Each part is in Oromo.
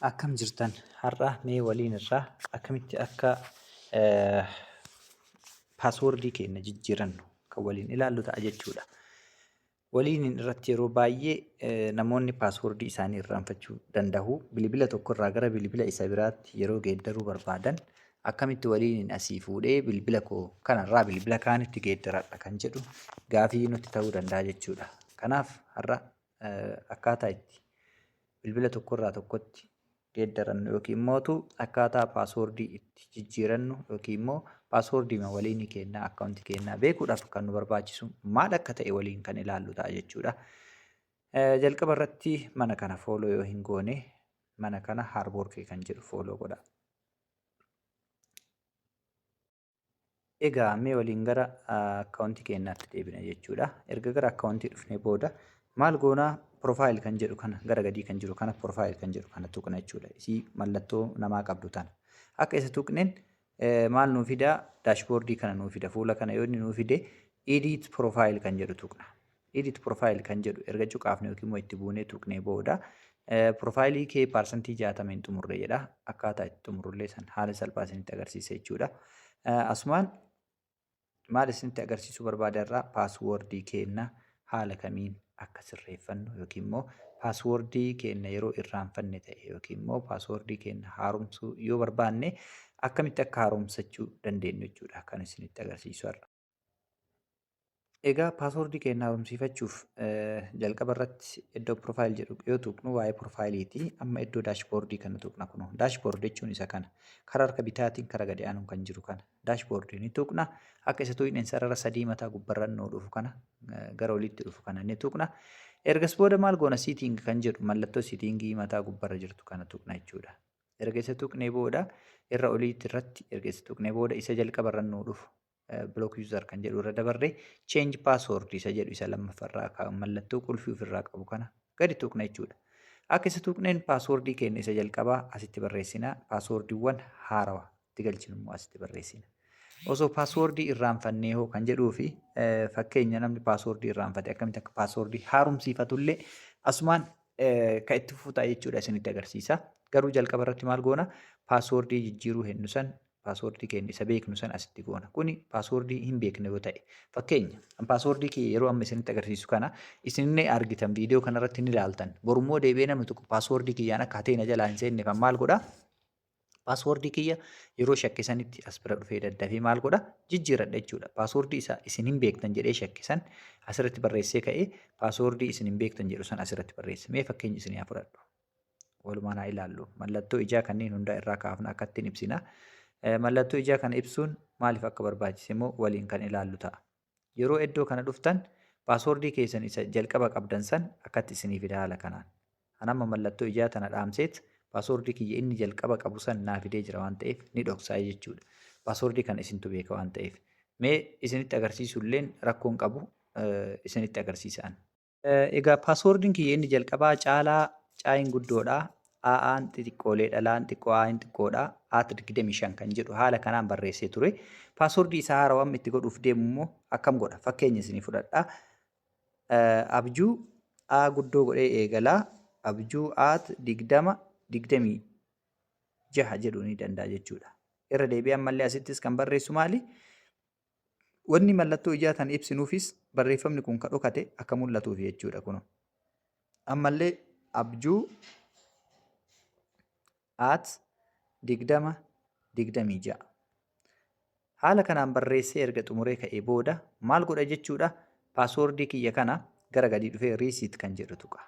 Akkam jirtan har'a mee waliin irraa akkamitti akka paaswoordii keenya jijjiirannu kan waliin ilaallu ta'a jechuudha. Waliin irratti yeroo baay'ee namoonni paaswoordii isaanii irraanfachuu danda'u. Bilbila tokko irraa gara bilbila isa biraatti yeroo geeddaruu barbaadan akkamitti waliin asii fuudhee bilbila koo kanarraa bilbila kaanitti geeddaradha kan jedhu gaafii nutti ta'uu danda'a jechuudha. Kanaaf har'a akkaataa itti bilbila tokkorraa tokkotti geeddarannu yookiin immootu akkaataa paaswoordii itti jijjiirannu yookiin immoo paaswoordiima waliinii keennaa akkaawuntii keennaa beekuudhaaf kan nu barbaachisu maal akka ta'e waliin kan ilaallu ta'a jechuudha. Jalqaba irratti mana kana fooloo yoo hin goone mana kana haarboorkee kan jedhu fooloo godha. Egaa mee waliin gara akkaawuntii keenyaatti deebina jechuudha. Erga gara akkaawuntii dhufnee booda maal goonaa profile kan jedhu kana gara gadii kan jiru kana profile kan jedhu kana tuqna jechuudha. Isii mallattoo namaa qabdu tana. Akka isa tuqneen maal nuu fidaa daashboordii kana nuu fida fuula kana yoo inni nuu fide edit profile kan jedhu tuqna. Edit profile kan jedhu erga cuqaafne yookiin immoo itti buunee tuqnee booda profaayilii kee paarsantii 60 hin xumurre jedha. Akkaataa itti xumurullee san haala salphaa isinitti agarsiisa jechuudha. Asumaan maal isinitti agarsiisuu barbaada irraa paaswoordii keenna haala kamiin akka sirreeffannu yookiin immoo paaswoordii keenna yeroo irraanfanne ta'e yookiin immoo paaswoordii keenna haaromsuu yoo barbaanne akkamitti akka haaromsachuu dandeenyu jechuudha kan isinitti agarsiisu har'a. Egaa paaswoordii keenya haaromsiifachuuf jalqaba irratti iddoo profile jedhu yoo tuqnu waa'ee profaayiliiti. Amma iddoo daashboordii kana tuqna kunoo. Daashboord jechuun isa kana. Karaa harka bitaatiin karaa gadi aanuun kan jiru kana. Daashboordii ni tuqna. Akka isa tuqneen sarara sadii mataa gubbarran nuu dhufu kana gara oliitti dhufu kana ni tuqna. Ergas booda maal goona siiting kan jedhu mallattoo siitingii mataa gubbarra jirtu kana tuqna jechuudha. Erga isa tuqnee booda irra oliitti irratti erga isa tuqnee booda isa jalqaba irra nuu dhufu block user kan jedhu irra dabarre change password isa jedhu isa lammaffarraa kan mallattoo qulfii ofirraa qabu kana gadi tuqna jechuudha. Akka isa tuqneen paaswordii keenya isa jalqabaa asitti barreessina. Paaswordiiwwan haarawa itti galchinu immoo asitti barreessina. Osoo paaswordii irraanfannee hoo kan jedhuu fi fakkeenya namni paaswordii irraanfate akkamitti akka paaswordii haaromsiifatullee asumaan kan itti fufu ta'a jechuudha isinitti agarsiisa. Garuu jalqaba irratti maal goona paaswordii jijjiiruu hennu san paaswordii keenya isa beeknu san asitti goona. Kuni paaswordii hin beekne yoo ta'e. Fakkeenya an paaswordii kiyya yeroo amma isinitti agarsiisu kana isinillee argitan viidiyoo kanarratti ni ilaaltan. Borummoo deebi'ee namni tokko paaswordii kiyyaan akka hatee na jalaa hin seenneef an maal godha? Paaswordii kiyya yeroo shakke sanitti as bira dhufee daddafee maal godha? Jijjiiradha jechuudha. Paaswordii isa isin hin beektan jedhee shakke san asirratti barreessee ka'ee paaswordii isin hin beektan jedhu san asirratti barreesse. Mee fakkeenya isinii haa fudhadhu. Walumaan haa ilaallu. Mallattoo ijaa kanneen hundaa irraa kaafna akka ittiin ibsina. Mallattoo ijaa kana ibsuun maaliif akka barbaachise immoo waliin kan ilaallu ta'a. Yeroo iddoo kana dhuftan paaswoordii keessan isa jalqaba qabdan san akkatti isinii fida haala kanaan. An amma mallattoo ijaa tana dhaamseet paaswoordii kiyya inni jalqaba qabu san naa fidee jira waan ta'eef ni dhoksaa jechuudha. Paaswoordii kana isintu beeka waan ta'eef. Mee isinitti agarsiisu illeen rakkoon qabu isinitti agarsiisa an. Egaa paaswoordiin kiyya inni jalqabaa caalaa caayin guddoodha. Aaan xixiqqooleedha. Laan xiqqoo aayin xiqqoodha. At 25 kan jedhu haala kanaan barreessee ture. Paaswoordii isaa haarawaa amma itti godhuuf deemu immoo akkam godha? Fakkeenya isinii fudhadha. Abjuu A guddoo godhee eegalaa. Abjuu at 20 26 jedhuu ni danda'a jechuudha. Irra deebi'ee ammallee asittis kan barreessu maali? Wanni mallattoo ijaa tan ibsinuufis barreeffamni kun ka dhokate akka mul'atuuf jechuudha kuno. Ammallee abjuu at 20 26. Haala kanaan barreessee erga xumuree ka'ee booda maal godha jechuudha paaswoordii kiyya kana gara gadii dhufee riisiit kan jedhu tuqa.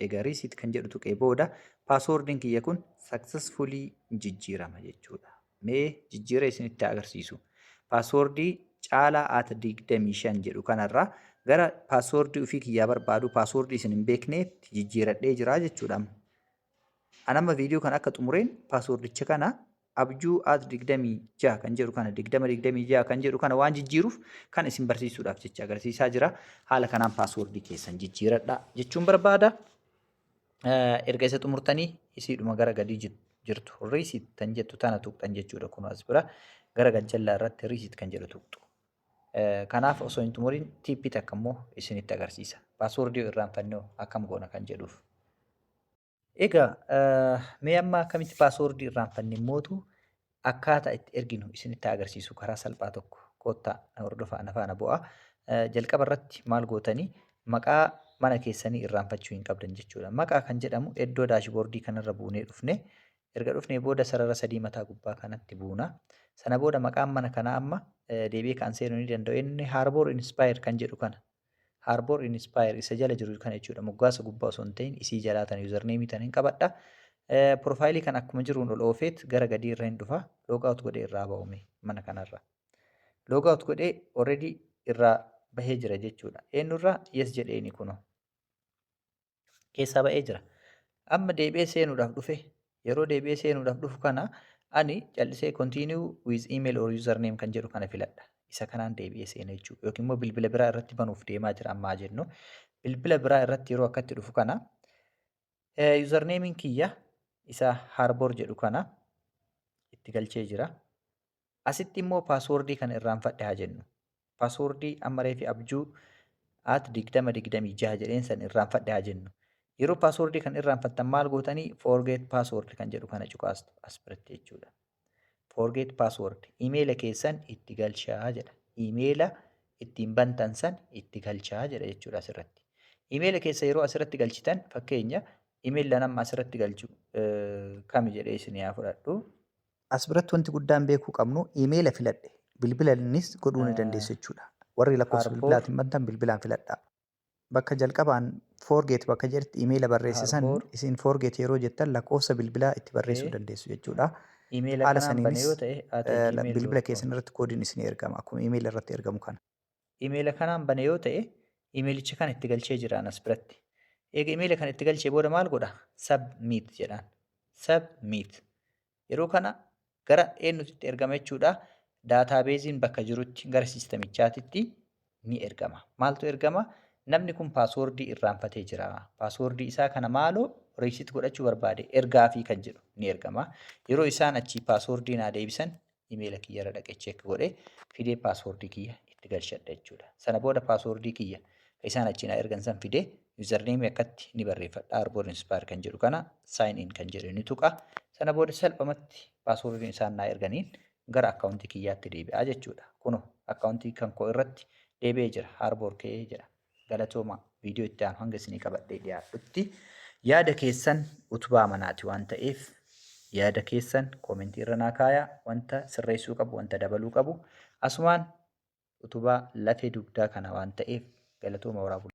Egaa riisiit kan jedhu tuqee booda paaswoordiin kiyya kun successfully jijjiirama jechuudha. Mee jijjiiree isinitti haa agarsiisu. Paaswoordii caalaa at 25 jedhu kanarraa gara paaswoordii ofii kiyyaa barbaadu paaswoordii isin hin beekneetti jijjiiradhee jira jechuudha. An amma viidiyoo kana akka xumureen paaswoordicha kana abjuu at 26 kan jedhu kana 20 26 kan jedhu kana waan jijjiiruuf kan isin barsiisuudhaaf jecha agarsiisaa jira. Haala kanaan paaswoordii keessan jijjiiradha jechuun barbaada. Erga isa xumurtanii isiidhuma gara gadii jirtu receipt tan jettu tana tuqxan jechuudha kun as bira gara gajjallaa irratti receipt kan jedhu tuqxu. Kanaaf osoo hin xumurin tiippii takka immoo isinitti agarsiisa. Paaswoordii irraanfannoo akkam goona kan jedhuuf. Egaa mee amma akkamitti passwordii irraanfanne mootu akkaataa itti erginu isinitti agarsiisu karaa salphaa tokko koottaa na hordofaa, na faana bu'aa. Jalqaba irratti maal gootanii? Maqaa mana keessanii irraanfachuu hin qabdan jechuudha. Maqaa kan jedhamu iddoo dashboardii kanarra buunee dhufne, erga dhufnee booda sarara sadii mataa gubbaa kanatti buuna. Sana booda maqaan mana kanaa amma deebi'ee kan seenuu ni danda'u. Inni Harbor Inspire kan jedhu kana. Harbor Inspire isa jala jiru kana jechuudha. Moggaasa gubbaa osoo hin ta'in isii jalaa tan usernameii tan hin qabadha. Profileii kan akkuma jiruun ol oofeet gara gadii irra hin dhufa. Logout godhee irraa ba'ume mana kanarra. Logout godhee already irraa bahee jira jechuudha. Eenyurraa? Yes jedheeni kunoo. Keessaa ba'ee jira. Amma deebi'ee seenuudhaaf dhufe, yeroo deebi'ee seenuudhaaf dhufu kana ani callisee continue with email or username kan jedhu kana filadha. Isa kanaan deebi'ee seena jechuudha. Yookiin immoo bilbila biraa irratti banuuf deemaa jira ammaa jennu. Bilbila biraa irratti yeroo akkatti dhufu kana usernameiin kiyya isa Harbor jedhu kana itti galchee jira. Asitti immoo passwordii kana irraanfadhe haa jennu. Passwordii amma reefi abjuu @2026 jedheen san irraanfadhe haa jennu. Yeroo passwordii kan irraanfattan maal gootanii? Forget password kan jedhu kana cuqaastu as biratti jechuudha. Forget password, imeela keessan itti galchaa jedha. Imeela ittiin bantan san itti galchaa jedha jechuudha asirratti. Imeela keessa yeroo asirratti galchitan, fakkeenya imeela nama asirratti galchu kami jedhee isin haa fudhadhu. As biratti wanti guddaan beekuu qabnu, imeela filadhe bilbilaanis godhuu ni dandeessu jechuudha. Warri lakkoofsa bilbilaatiin bantan bilbilaan filadhaa. Bakka jalqabaan forget bakka jedhetti imeela barreessisan isin forget yeroo jettan lakkoofsa bilbilaa itti barreessuu dandeessu jechuudha. Imeela Haala kanaan bane saniinis yoo ta'e bilbila @gmail.com. keessan irratti koodiin isin ergama akkuma imeela irratti ergamu kana. Imeela kanaan bane yoo ta'e, imeelicha kana itti galchee jiraan as biratti. Eega imeela kana itti galchee booda maal godha? Submit jedhaan. Submit. Yeroo kana gara eenyutti ergama jechuudha? Databaseiin bakka jirutti gara systemichaatitti ni ergama. Maaltu ergama? Namni kun passwordii irraanfatee jira. Passwordii isaa kana maaloo reset godhachuu barbaade, ergaa fi kan jedhu ni ergama. Yeroo isaan achii passwordii naa deebisan, imeela kiyyarra dhaqee check godhee fidee passwordii kiyya itti galchadha jechuudha. Sana booda passwordii kiyya isaan achii naa ergan san fidee usernameii akkatti ni barreeffadha. Harbor Inspire kan jedhu kana sign in kan jedhu ni tuqa. Sana booda salphumatti passwordiin isaan naa erganiin gara accountii kiyyaatti deebi'aa jechuudha. Kunoo accountii kan koo irratti deebi'ee jira. Harbor ka'ee jira. Galatooma, viidiyoo itti aanu hanga isinii qabadhee dhiyaadhutti yaada keessan utubaa manaati waan ta'eef, yaada keessan commentii irra naa kaayaa. Wanta sirreessuu qabu, wanta dabaluu qabu, asumaan utubaa lafee dugdaa kana waan ta'eef, galatooma, waraabuu.